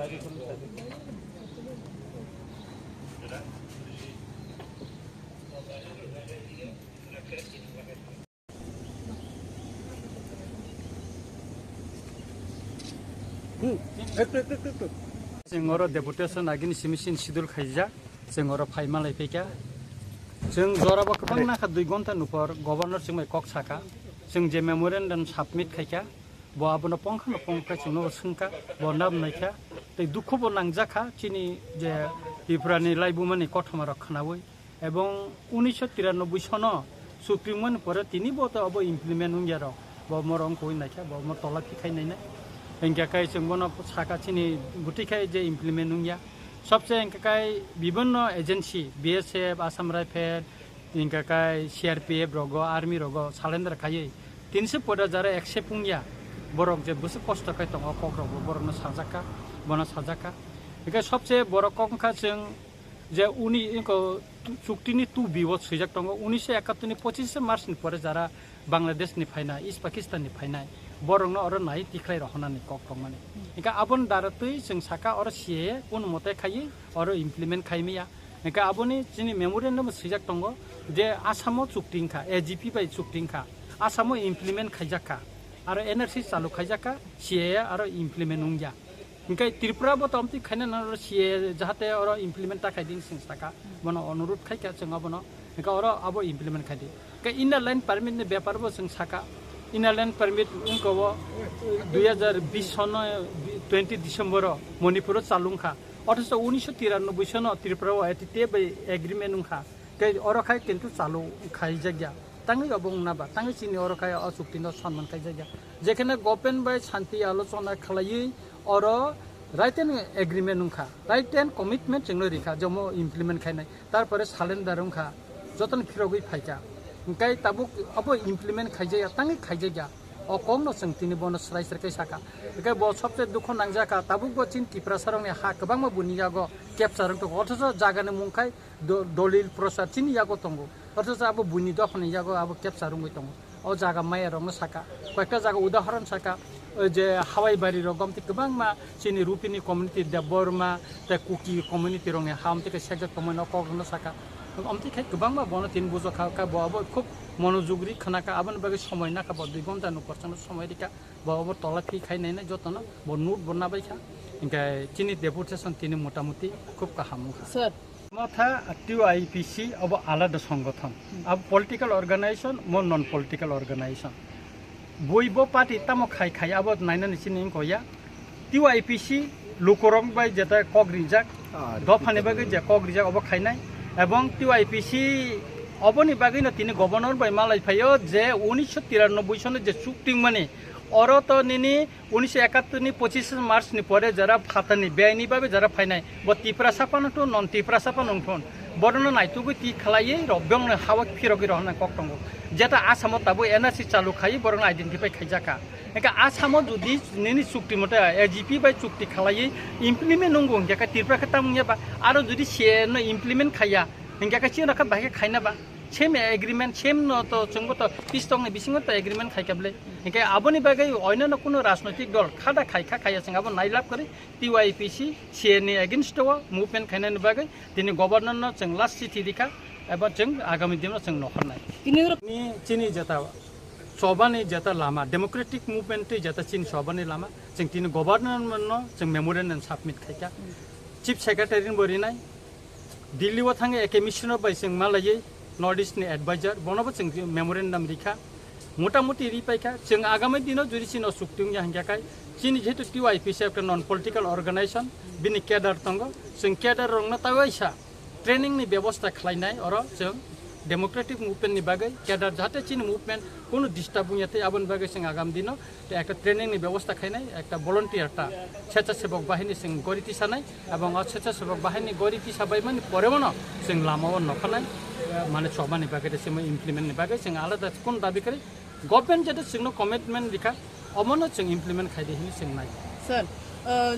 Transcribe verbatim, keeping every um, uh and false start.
Chwng oro deputation agini simi sini sidul khaijak, chwng oro phai malai phaikha. Chwng jorabo kwbang nakha dui ghonta ni upor governor chwng bai kok sakha. Chwng je memorandum submit khaikha, bo abono pongkha no pongkha chwngno swngkha, bo nab naikha. Tei dukhu bo nangjakha chini je Tripura ni laibuma ni kothoma rok khwnaui. Ebong unisho tiranoboi sono Supreme Court ni pore tini bo to abo implement wngya rok, bo morong koi naikha, bo mo tola phikhai nainai. Hingkha kai chwng bono saka chini bwtwi khai je implement wngya. Sobse hingkha kai bibinno agency, B S F, Assam Rifle, hingkha kai C R P F rogo, army rogo surrender khaiwi tinse pore jara accept wngya. Borok je bwswk kosto khai tongo, kok rok bo borokno sajakka, bono sajakka. Hingkha sobse borok kok wngkha chwng je uni ingko tu-, chuktini two B o swijak tongo, unisho ekattor ni pochishe March ni pore jara Bangladesh ni phainai, East Pakistan ni phainai, borokno oro nai tikhlai rohonani kok tongmani. Hingkha aboni dara twi chwng saka oro C A A kono mote khaiwi oro implement khaimaya. Hingkha aboni chini memorandum swijak tongo je Assam o chukti wngkha, A G P bai chukti wngkha, Assam o implement khaijakha, aro N R C chalu khaijakha, C A A aro implement wngya. Hingkhe Tripura bo tomtwi khaina nang C A A jahate oro implement ta khaidi chwng saka, bono onurut khaikha chwng abono, hingkhe oro abo implement khaidi. Hingkhe inner line permit ni bepar bo chwng saka, inner line permit wngkha o dui hazar bish sono twenty December o Manipur o chalungkha, othocho unisho tiranoboi sono Tripura o A T T A bai agreement wngkha. Tei oro khai kintu chalu khaijakya. Tangwi obo wngna ba, tangwi chini oro khai o chukti no sonman khaijakya. Jekhene government bai santi alochona khlaiwi oro written agreement wngkha, written commitment chwngno rikha, jomo implement khainai. Tarpore surrender wngkha, jotono phirogwi phaikha. Hingkai tabuk obo implement khaijakya, tangwi khaijakya. O kokno chwng tini bono srai srai khe saka. Hingkai bo sobse dukho nangjakha, tabuk bo chini Tiprasa rokni ha kwbangma buni yago capture wngtoko. Othocho jagani mung khai do-, dolil prosar chini yago tongo. Othocho abo buini dophani yago abo capture wngwi tongo. O jaga maya rokno saka. Koyekta jaga udahoron saka, o je Hawai bari rok gomti kwbangma chini Rupini community, Debbarma, tei Kuki community rokni ha omtike sekjak tongmani o kok rokno saka. Omtike kwbangma bono tin bujokha, kha bo abo khub monojugri khwnakha, aboni bagwi somoi nakha bo dui ghonta ni upor chwngno somoi rikha. Bo obo tola phi khai nainai jotono, bo note bo nabaikha. Hingkhe chini deputation tini motamuti khub kaham wngkha. Sir. Motha T Y P C obo alada songothon. Abo political organization, mo non political organization. Bui bo party tamo khai khai abo nainani chini wngkha ya. T Y P C lukurok bai jeta kok rijak, dophani bagwi je kok rijak obo khainai. Ebong T Y P C oboni bagwino tini governor bai malai phaio je unisho tiranoboi sono je chukti wngmani, oro to nini unisho ekattor ni pochishe March ni pore jara phatani beyni babe jara phainai, bo Tiprasa phano thun, non Tiprasa phano wngthun, borokno naitugwi twi khlaiwi rok bongni hawa phirogwi rohornai kok tongo. Jeta Assam o tabuk N R C chalu khai borokno identify khaijakha. Hingkhe Assam o jodi nini chukti mote A G P bai chukti khlaiwi implement wngkha, hingkhe Tripura khe tamo wngya ba? Aro jodi C A A no implement khaiya, hingkhe chini rok khe bahai khe khaina ba? Same agreement, same no to chwngbo to peace talk ni bisingo to agreement khaikha bwle. Hingkhe aboni bagwi oinano kuno rajnoitik dol khada khaikha khaiya chwng abo nailab kwrwi T Y P C, C A A ni against o movement khainani bagwi tini governor no chwng last chithi rikha, eba chwng agami dino chwng nohornai. Tini oro ni chini jeta chobani jeta lama, democratic movement tei jeta chini chobani lama, chwng tini governor no chwng memorandum submit khaikha. Chief Secretary ni bo rinai, Delhi o thangwi A K Misra bai chwng malaiwi North East ni advisor, bono bo chwng memorandum rikha. Motamuti ripaikha, chwng agami dino jodi chini o chukti wngya hingkha khai, chini jehetu T Y P C ekta non political organization, bini cadre tongo, chwng cadre rokno taiwaisa training ni bebosta khlainai, oro chwng democratic movement ni bagwi cadre jahate chini movement kunu disturb wngya tei aboni bagwi chwng agam dino tei ekta training ni bebosta khainai, ekta volunteer ta, sechasebok bahini chwng gori tisanai, ebong o sechasebok bahini gori tisabaimani porebono chwng lama o nokhanai, mane chobani bagwi tei simo implement ni bagwi chwng alada kun dabi kwrwi, government jete chwngno commitment rikha, omono chwng implement khaidi hinwi chwng nai. Sir, uh,